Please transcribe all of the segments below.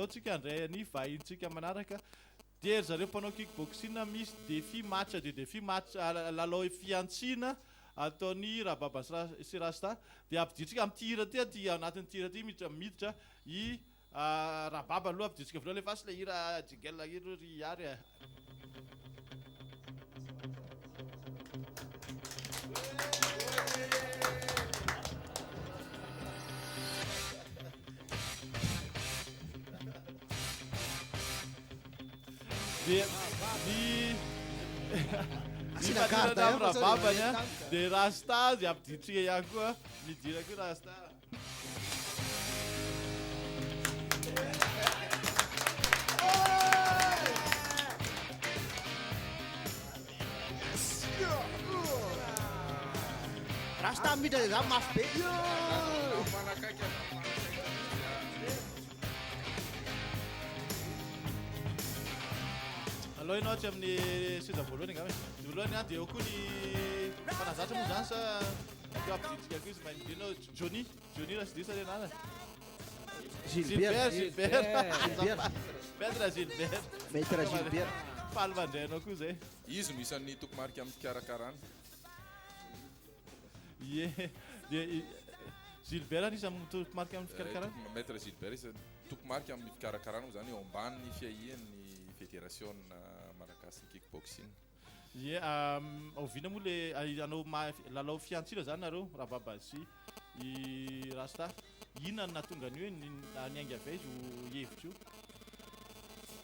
Andao tsika handray ny vahintsika manaraka. Dia ry zareo mpanao kick boxing misy défi match de défi match lalao fihantsiana ataon'i Rababa sy Rasta. Dia ampidiritsika amin'ity hira ity aty anatin'ity hira ity miditra miditra i Rababa aloha ampidiritsika voalohany alefaso ilay hira jingle iny ry Ary a. Dia ny ny fanirana amin'ny rababany a, dia rasta dia ampidintsika ihany koa, midira koa rasta. Rasta miditra dia za mafy be. Aleo ianao atsy amin'ny seza voalohany angamba e. Voalohany an, dia eo koa ny mpanazatra moa izany sa Aleo ampidintsika koa izy mahay midina ao. Johnny, Johnny raha tsy diso ny anarany. Gilbert, Gilbert. Gilbert. Maître Gilbert. Maître Gilbert. Faly mandray anao koa izay. Izy no isan'ny tompomarika amin'ny fikarakarana. Ie, dia i Gilbert anisan'ny tompomarika amin'ny fikarakarana? Maître Gilbert isan'ny tompomarika amin'ny fikarakarana moa izany eo ambanin'ny fiahian'ny federasiona malagasin'ny kickboxing. Ie, oviana moa le hanao lalao fiantsira zany nareo Rababa sy i Rasta? Inona no nahatonga an'io hoe niainga avy aiza io hevitra io?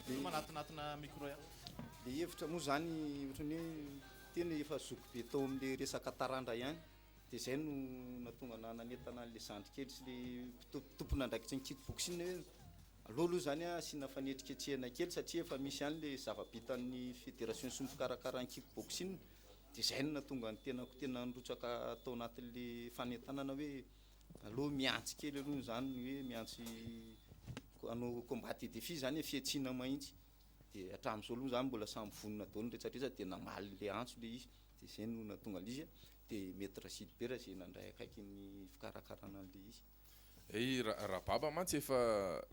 Aleo manatonatona micro ihany. Le hevitra moa zany ohatran'ny hoe tena efa zoky be tao amin'le resaka tarandra ihany de zay no nahatonga anah nanentana an'le zandry kely sy le tompon'andraikitry ny kick boxing hoe Aleo aloha izany asiana fanetriketsehana kely satria efa misy ihany ilay zava-bitan'ny federation sy ny mpikarakara ny kick boxing dia izay no nahatonga ny tenako tena nirotsaka tao anatin'ilay fanentanana hoe aleo miantsy kely aloha izany ny hoe miantsy hanao combat de défi izany e, fihantsiana mahitsy dia hatramin'izao aloha izany mbola samy vonona daholo ny rehetra rehetra dia namaly ilay antso ilay izy dia izay no nahatonga an'ilay izy dia Maître Gilbert izay nandray akaiky ny fikarakarana an'ilay izy. I Rababa mantsy efa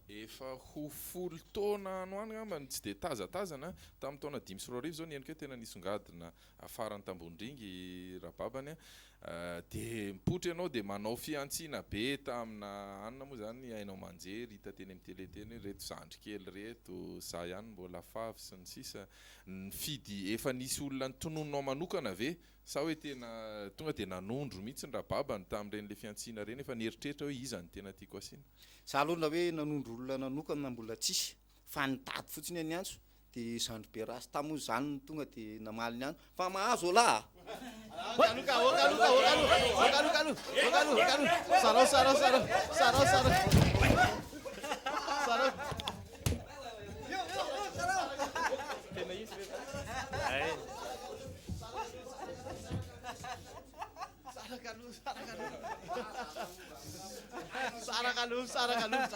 efa ho folo taona any ho any angamba no tsy dia tazatazana, tamin'ny taona 2005 izao ny henoko hoe tena nisongadina farany tambony ringa i Rababany an, dia mipoitra ianao dia manao fihantsiana be tamina anona moa izany haino aman-jery hita teny amin'ny tele teny hoe ireto zandry kely ireto, za ihany mbola favy sy ny sisa, nifidy efa nisy olona notononinao manokana ve Sa hoe tena tonga dia nanondro mihitsy ny rababany tamin'ireny le fihantsiana ireny efa nieritreritra hoe iza no tena tiako asiana? Za aloha na hoe nanondro olona nanokana mbola tsisy fa nitady fotsiny aho niantso de zandry be rasta moa zany no tonga de namaly ny antso fa mahazo elah a! Oka aloha, oka aloha, oka aloha, oka aloha, oka aloha, oka aloha, sarao, sarao, sarao, sarao, sarao, sarao. Tena izy ve zany? Saraka aloha, saraka aloha. Saraka aloha, saraka aloha.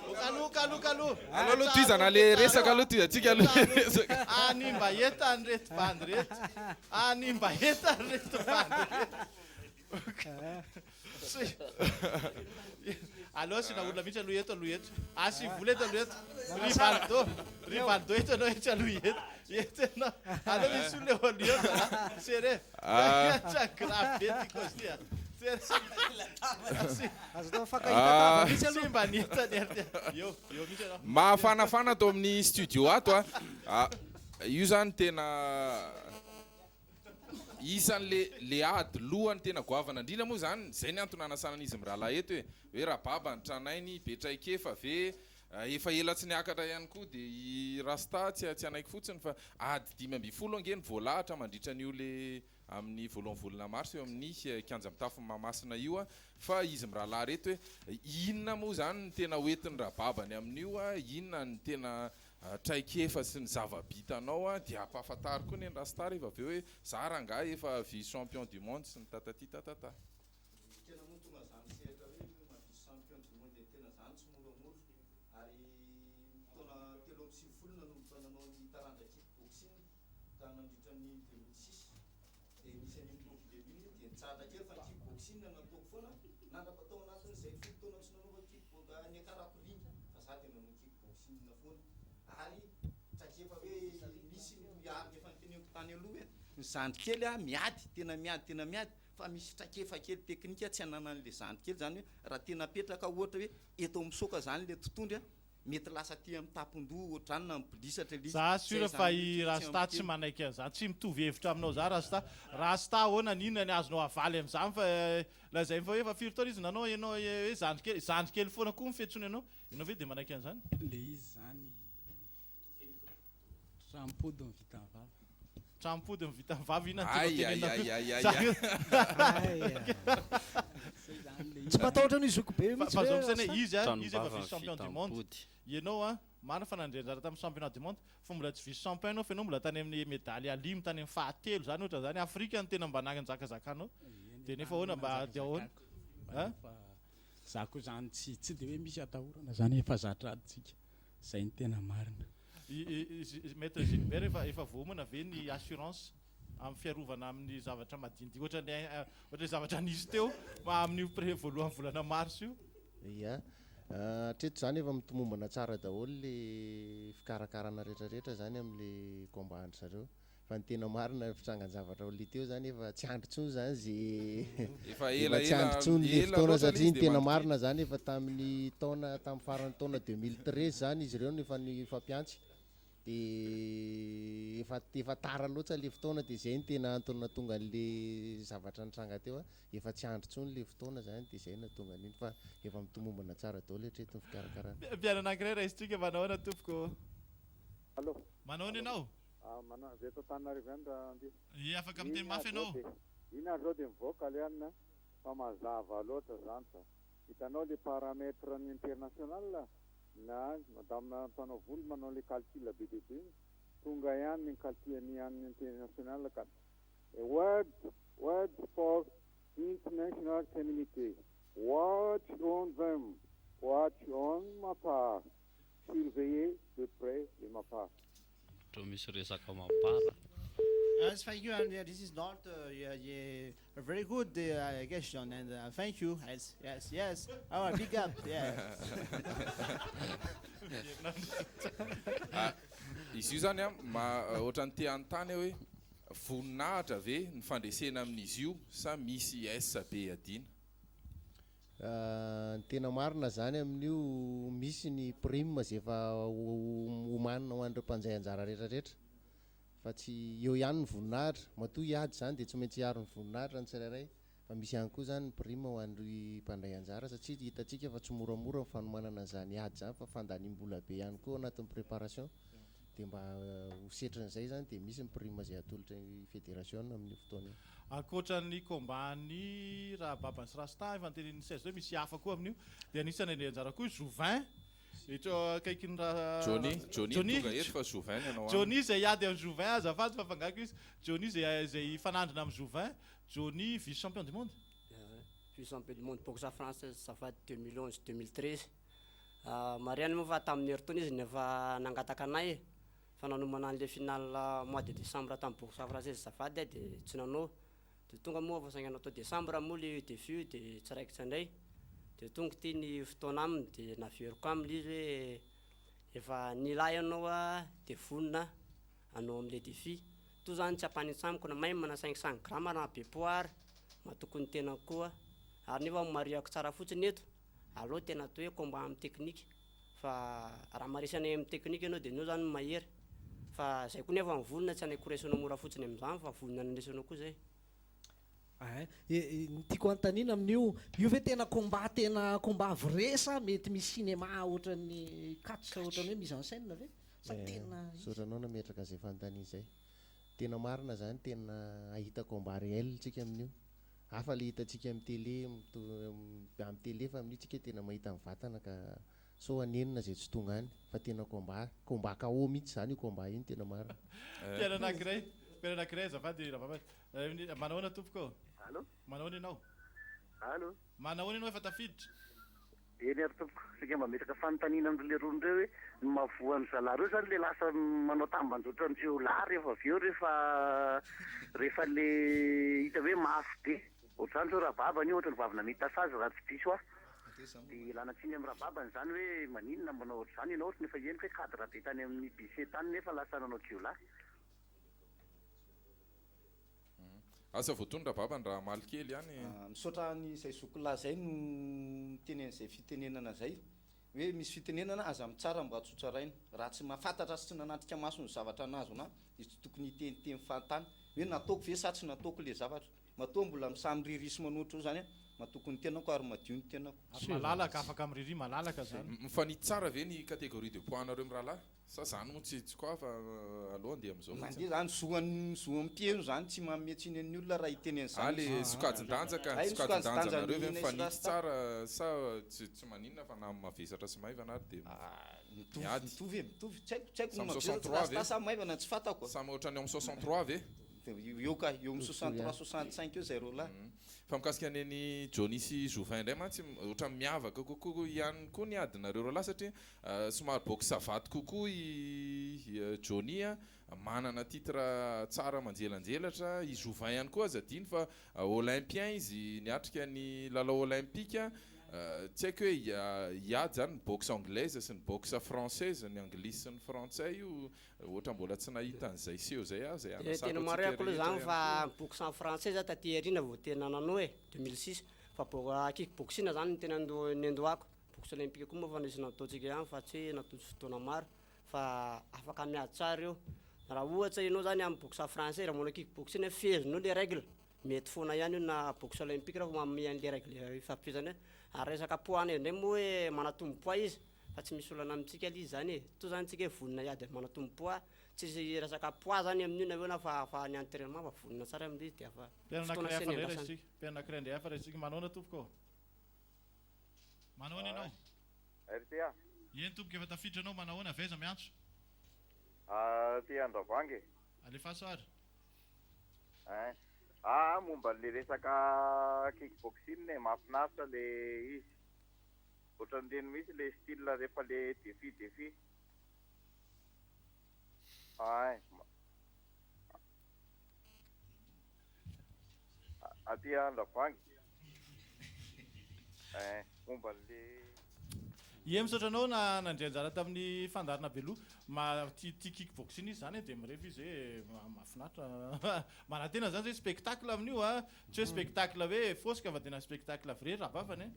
Oka aloha, oka aloha, oka aloha. Aleo aloha tohizana le resaka aloha tohizantsika aloha le resaka. Hanimba entana ireto bandy ireto. Hanimba entana ireto bandy ireto. Aleo asiana olona mihitsy aloha eto aloha eto. Asio vola eto aloha eto. Rivaldo, Rivaldo eto ianao eto aloha eto. Eto ianao. Aleo misy olona eo aloha eto zalahy. Sere. Tsa grave be ty cause ty a. Sere. Azo atao mifankahita tava mihitsy aloha. Tsy mba nihita ny RT. Eo, eo mihitsy ianao. Mahafanafana ato amin'ny studio ato a. Io zany tena Isan'le le ady lohany tena goavana indrindra moa zany, zay ny antony nanasana an'izy mirahalahy eto e, hoe Rababa ny tranainy, be traikefa ve, efa ela tsy niakatra ihany koa de i Rasta tsy tsy hanaiky fotsiny fa ady 15 ange no voalahatra mandritra an'io le amin'ny voalohan'ny volana marsa eo amin'ny kianja mitafo Mahamasina io fa izy mirahalahy reto hoe inona moa zany ny tena hoentin'i Rababany amin'io, inona ny tena traikefa sy ny zava-bitanao a, dia ampahafantaro koa anie ny Rasta rehefa avy eo hoe za rangahy efa vice champion du monde sy ny tatati tatata. Ny tena moa tonga zany sehatra hoe maha vice champion du monde ny tena zany tsy moramora ary ny taona 93 nanomboka nanao ny taranja kick boxing ka nandritra ny 2006 dia nisy an'iny problème iny dia nitsahatra kely fa ny kick boxing nataoko foana nandrapa tao anatin'izay folo taona tsy nanaovako kick niakarako ring fa za dia nanao kick boxing. kickboxing foana. Ary traikefa hoe misy araka efa noteneniko tany aloha hoe ny zandry kely a miady, tena miady, tena miady fa misy traikefa kely teknika tsy ananan'le zandry kely zany hoe raha tena apetraka ohatra hoe eto misoka zany le tontondry a mety lasa aty amin'ny tampon-doha ohatrany na mibolisatra le izy. Za Zay sûr zany fa hoe i tsy Rasta ampy tsy kely. manaiky an'izany, tsy mitovy hevitra aminao za Rasta. Rasta ahoana n'inona ny azonao avaly amin'izany fa lazainy fa hoe efa firy taona izy nanao ianao hoe zandry kely, zandry kely foana koa ny fiantsoana ianao. Ianao ve dia manaiky an'izany? Le izy zany trampody ny vita ny vava. Trampody ny vita ny vava inona no Ay, tianao ay, tenenina ay, koa? ay, ay, Zany- ay. Zay zany le izy. Tsy matahotra ny zoky be Fa mihitsy fa ve zao misaina Rasta? izy a, izy efa Tranom-bava vice champion vita du monde. mipody. Ianao a, marina fa nandray anjara tamin'ny championnat du monde, fa mbola tsy vice champion ianao fa ianao mbola tany amin'ny médaille alimo tany amin'ny fahatelo zany ohatra zany Afrika no tena mba nanjakazakanao. Eny, Dia nefa tany ahoana mba dia ahoana? nanjakazakako. Hein? Fa za koa zany tsy de hoe misy atahorana zany efa zatra ady-tsika. Zay ny tena marina. I Maître Gilbert efa voaomana ve ny assurance amin'ny fiarovana amin'ny zavatra madinidinika ohatran'ny ohatran'ny zavatra nisy teo ma amin'io pré voalohany volana mars io? Ia, hatreto zany efa mitomombana tsara daholo le fikarakarana rehetrarehetra zany amin'le combat andry zareo. Fa ny tena marina fitrangan-javatra le teo zany efa tsy andry intsony zany ze Efa efa ela tsy andry ela intsony le ela fotoana loatra le satria izy ny de tena mandidy. marina zany efa tamin'ny taona tamin'ny faran'ny taona 2013 zany izy ireo no efa nifampiantsy. De efa tara loatra le fotoana de zay ny tena antony nahatonga an'le zavatra nitranga teo a efa tsy andry intsony le fotoana zany de zay nahatonga an'iny fa efa mitomombana tsara daholo hatreto ny fikarakarana. Mpiana anankiray raisitsika manahoana tompoko? Allô. Manahoana ianao? Ah, mana avy eto Antananarivo ihany raha andeha. E, afaka miteny mafy ianao. Iny andro zao de mivoaka le anina fa mazava loatra zany fa hitanao le paramètre ny international na madame mpanao volo manao le calcul be dia be tonga ihany ny calcul ny an'ny international ka word for international community, watch on them, watch on Mapar, surveillez de près les Mapar. Toa misy resaka mapara. Yes, thank you. And this is not yeah, a very good question, and thank you. Yes. Our big up. Yeah. Ah, izy io zany a ma ohatran'ny te hanontany hoe voninahitra ve ny fandresena amin'izy io sa misy S be adina? Ny tena marina zany amin'io misy ny prime zay efa homanina ho an'ireo mpandray anjara rehetrarehetra fa tsy eo ihany ny voninahitra matoa hiady zany de tsy maintsy hiaro ny voninahitra ny tsirairay fa misy ihany koa zany ny prime ho an'ry mpandray anjara satria hitantsika fa tsy moramora ny fanomanana an'izany ady zany fa fandanim-bola be ihany koa anatin'ny préparation de mba ho setrin'izay zany de misy ny prime zay atolotra ny fédération amin'io fotoana io. Ankoatran'ny combat-ny raha Babany sy Rasta efa notenenin'ny 16 hoe misy hafa koa amin'io de anisan'ny andray anjara koa Jouvin eto akaiky ny raha Johnny tonga eto fa Jouvin ny anao aminy. Johnny zay hiady amin'ny Jouvin azafady fa fangako izy Johnny zay hifanandrina amin'ny Jouvin. Johnny, vice champion du monde. Vice champion du monde boxe française azafady 2011 2013. Mariany moa fa tamin'ny herintaona izy nefa nangataka anay fa nanomana an'le finale mois de décembre tamin'ny boxe française azafady de tsy nanao de tonga moa fa sainga natao décembre moa le défi de tsy raikitra indray de tonga ty ny fotoana aminy de naveriko aminy izy hoe efa nila ianao a de vonona anao am'le défi to zany tsy ampanitsamiko na même na 500 gramme na be poids matoko ny tena koa ary nefa mariako tsara fotsiny eto aloha tena atao hoe combat amin'ny technique fa raha maresy anay amin'ny technique ianao de anao zany mahery fa zay koa nefa mivonona tsy anay koresinao mora fotsiny am'izany fa vonona anresinao koa zay. Ny tiako anontaniana amin'io io ve tena combat, tena combat vrai, sa mety misy cinéma ohatran'ny catch, ohatran'ny hoe mise en scène ve sa tena izy? Misaotra anao nametraka zay fanontaniana zay. Tena marina zany, tena ahita combat réel tsika amin'io hafa le hitantsika amin'ny télé amin'ny télé fa amin'io tsika tena mahita ny vatana ka so anenina zay tsy tonga any fa tena combat KO mihitsy zany io combat io ny tena marina. Mpiana anankiray azafady raha vava. Manahoana tompoko? Allô. Manahoana ianao? Allô. Manahoana ianao, efa tafiditra? Eny ary tompoko, sika mba metraka fanontaniana am'le rony reo hoe ny mahavoan'ny zalahy reo zany le lasa manao tambanjotra jiolahy rehefa avy eo rehefa le hita hoe mafy be ohatr'izany zao raha babany io ohatra ny vavina mita sazy raha tsy diso aho. Dia ialana tsiny amin'ny rababany izany hoe maninona manao ohatr'izany ianao ohatry ny efa henoko hoe cadre be tany amin'ny BC tany nefa lasa nanao jiolahy. Asa voatonona rababany raha hamaly kely ihany. Misaotra an'izay zokilahy izay no miteny an'izay fitenenana izay. Hoe misy fitenenana aza mitsara mba tsy ho tsaraina. Raha tsy mahafantatra sy tsy nanatrika maso ny zavatra nahazo anah dia tsy tokony hiteniteny fahatany hoe nataoko ve sa tsy nataoko le zavatra. Matoa mbola misahy miririhy sy manohitra eo zany aho, matoky ny tenako ary madio ny tenako. Ary malalaka, afaka miririhy malalaka zany. Mifanitsy tsara ve ny catégorie de poids nareo mirahalahy? Sa zany moa tsy tsy quoi fa aleo andeha amizao fotsiny. Mandeha zany zo an'ny zo amin'ny mpihaino zany tsy manome tsiny an'ny olona raha hiteny an'izany Ah le izy. sokajin-danja ka, Hay ny sokajin-danja nareo ve sokajin-danjan'ny mifanitsy Rasta. tsara sa tsy tsy maninona fa na mavesatra sy maivana ary dia Mitovy miady. mitovy e, mitovy. Tsy haiko tsy haiko ny Samy mavesatra 63 Rasta ve? sa maivana tsy fantako a. Samy ohatran'ny eo amin'ny 63 ve? Eo ka, eo amin'ny 63 65 eo zay roalahy. Fa mikasika ny an'i Johnny sy Jouvin indray mantsy ohatran'ny miavaka kokoa ihany koa ny adinareo roalahy satria Somary boxe savate kokoa i Johnny a, manana titre tsara manjelanjelatra, i Jouvin ihany koa aza adino fa olympien izy niatrika ny lalao olympika, tsy haiko hoe hiady zany ny boxe anglaise sy ny boxe française, ny anglisy sy ny frantsay io, ohatra mbola tsy nahita an'izay seho izay aho izay Dia hanasako tena antsika marihako aloha rehetra izany ihany fa koa. boxe français za taty aoriana vao tena nanao e, 2006, fa kick boxing zany no tena nendohako. Boxe olympique koa moa efa nisy nataontsika ihany fa tsy hoe natojo fotoana maro fa afaka miady tsara io. Raha ohatra ianao zany amin'ny boxe français raha manao kick boxing hoe fehezinao le règle, mety foana ihany io na boxe olympique raha vao manome an'le règle ifampifehezana eo. Ary resaka poids indray moa hoe manatombo poids izy fa tsy misy olana amintsika aloha izy zany e. Toa zany tsika hoe vonona hiady amin'ny manatombo poids, tsisy resaka poids zany amin'io na ahoana fa fa ny entrainement fa vonona tsara amin'ilay izy dia efa Mpianana fotoana anankiray hafa sisa indray niandrasana. raisitsika. Mpianana anankiray indray hafa raisitsika. Manahoana tompoko ô? Manahoana ianao? RTA. Eny tompoko efa tafiditra ianao, manahoana avy aiza miantso? Aty Andravoahangy e. Alefaso ary. Ein. Ah momba an'le resaka kick boxing e, mahafinaritra le izy. Ohatran'ireny mihitsy le style rehefa le défi défi. Ein. Aty Andravoahangy. Eh, momba an'le. Ie misaotra anao na nandray anjara tamin'ny fandaharana Beloha. Ma tia tia kick boxing izy zany e, dia mirefy izy hoe mahafinaritra. Manantena zany zay spectacle amin'io a. Tsy hoe spectacle hoe fosika fa tena spectacle vrai rababany e.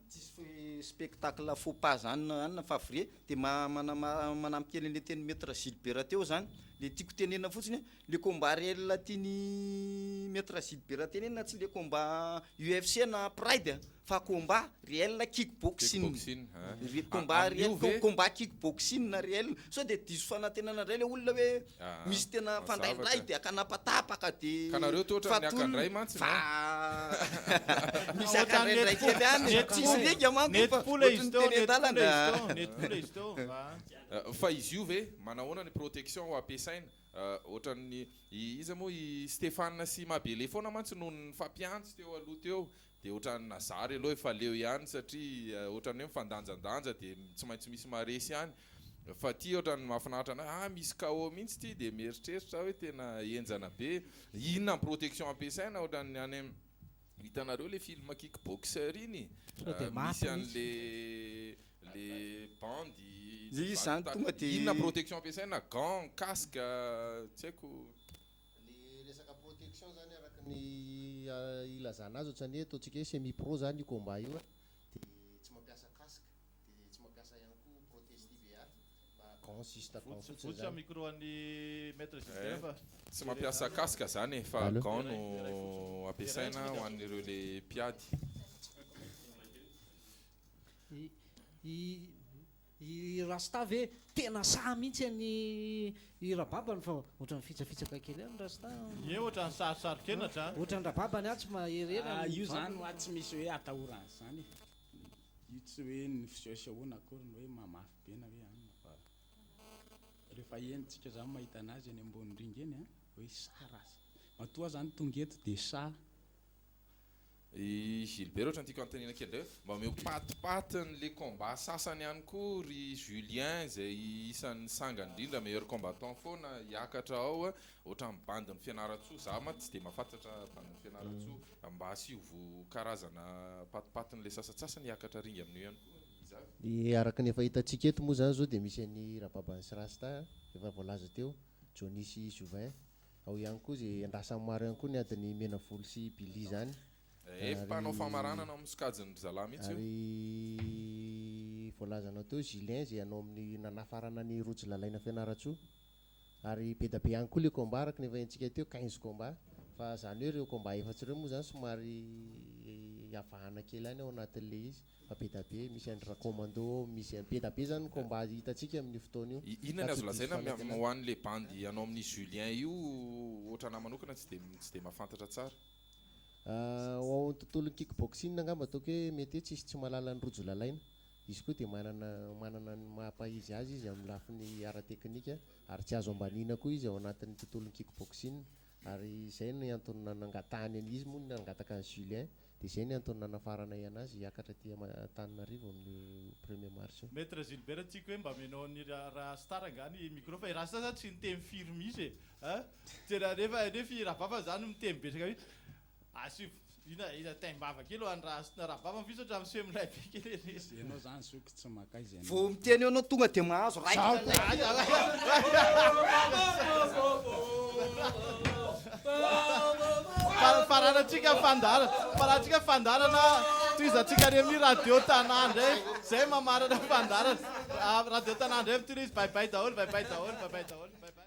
Tsisy spectacle faux pas zany na fa vrai de manampy kely an'le tenin'i Maître Gilbert teo zany, le tiako tenenina fotsiny le combat réel tian'i Maître Gilbert tenenina tsy le combat UFC na Pride fa combat réel kick boxing, Kick-boxing, hein. Re- combat Amin'io réel, ve? combat kick boxing réel, sao de diso fanantenana indray le olona hoe Ah, misy tena mazava fandraindray ka. de akanapatapaka de Ka nareo toa ohatran'ny fa tolona. niaka-ndray mantsy, Fa misy Ohatran'ny akandraindray kely ihany, nety tsisy po- liga manko nety fa po ilay izy ohatran'ny teo, teny nety po ilay an-dalana. izy teo, nety po ilay izy teo, fa- Fa izy io ve, manahoana ny protection ho ampiasaina? Ohatran'ny i iza moa i Stéphane sy Mabele foana mantsy no nifampiantso teo aloha teo dia ohatran'ny nazary aloha efa leo ihany satria ohatran'ny hoe mifandanjandanja dia tsy maintsy misy maharesy ihany fa ty ohatran'ny mahafinaritra anah ah misy KO mihitsy ty dia mieritreritra aho hoe tena henjana be inona ny protection ampiasaina ohatran'ny any am hitanareo le film kick boxer iny Tonga dia maty misy mihitsy. an'le le bandy Izy zany tonga dia inona protection ampiasaina gant casque tsy haiko. Le resaka protection zany araka ny ilazana azy ohatran'ny hoe ataontsika hoe semi pro zany io combat io a, de tsy mampiasa casque, de tsy mampiasa ihany koa protège tibia fa gants juste gants fotsiny Votsotra zany. micro an'i maître Gilbert Eh, fa tsy mampiasa casque zany e fa Allô? gants no ampiasaina ho an'ireo le mpiady. I i i Rasta ve tena sahy mihitsy an'i i Rababany fa ohatran'ny fitsafitsaka kely ihany Rasta. Ie ohatran'ny sarosaro-kenatra a. Ohatran'ny Rababany aho tsy mahery ela Ah, ny io zany vavany. hoa tsy misy hoe atahorana zany e. Io tsy hoe ny fisehosehoana akory ny hoe mahamafy be na hoe anona fa rehefa eny tsika zany mahita anazy eny ambony ringa eny a, hoe sahy raha. Matoa zany tonga eto dia sahy. I Gilbert ohatran'ny tiako anontaniana kely indray hoe mba omeo patipatin'le combat sasany ihany koa ry Julien izay isan'ny sangany indrindra meilleur combattant foana hiakatra ao ohatran'ny bandin'i Fianarantsoa za mantsy tsy dia mahafantatra bandin'i Fianarantsoa mba asivo karazana patipatin'le sasantsasany hiakatra ringa amin'io ihany koa iza avy. Ny araka ny efa hitantsika eto moa izany izao dia misy an'i Rababany sy Rasta efa voalaza teo, Johnny sy Jovin. Ao ihany koa izay andrasan'ny maro ihany koa ny adin'i Menavolo sy Billy izany. Eh, mpanao famaranana ao amin'ny sokajin-dry zalahy mihitsy io. Ary voalazanao teo Julien izay hanao amin'ny nanafarana an'i Rojo Lalaina Fianarantsoa. Ary be da be ihany koa le combat araka ny efa henontsika teo, 15 combats. Fa izany hoe ireo combat efatsy ireo moa izany somary avahana kely ihany ao anatin'ilay izy. Fa be da be, misy an-dry Racommando ao, misy an-, be da be izany ny combat hitantsika amin'io fotoana io. Inona Ka ny azo tsy diso lazaina fanantenana. ho an'le bandy hanao amin'i Julien io, ohatranà manokana tsy dia tsy dia mahafantatra tsara. Ho ao amin'ny tontolon'ny kick-boxing angamba ataoko hoe mety hoe tsisy tsy mahalala an'i Rojo Lalaina. Izy koa dia manana manana ny maha-mpahizy azy izy amin'ny lafiny ara-teknika ary tsy azo ambaniana koa izy ao anatin'ny tontolon'ny kick-boxing. Ary izay no antony nangatahany an'i izy moa no nangataka an'i Julien dia izay ny antony nanafaranay anazy hiakatra aty Antananarivo amin'io premier mars io. Maître Gilbert tiako hoe mba amenao an'i Rasta rangaha ny micro fa i Rasta zany tsy niteny firy mihitsy e! A! Tena nefa nefa i Rababa zany miteny betsaka mihitsy. Asio ina ina taim-bava kely ho an'i Rasta Rababa mihitsy ohatran'ny miseho milay be kely ery. Ianao zany zoky tsy makaiza ianao. Vao miteny eo anao tonga dia mahazo raikitra indray. Faranantsika fandaharana, faranantsika fandaharana, tohizantsika any amin'ny radio Tanà indray, zay mamarana fandaharana. Radio Tanà indray mitohy izy, bye bye daholo, bye bye daholo, bye bye daholo, bye bye.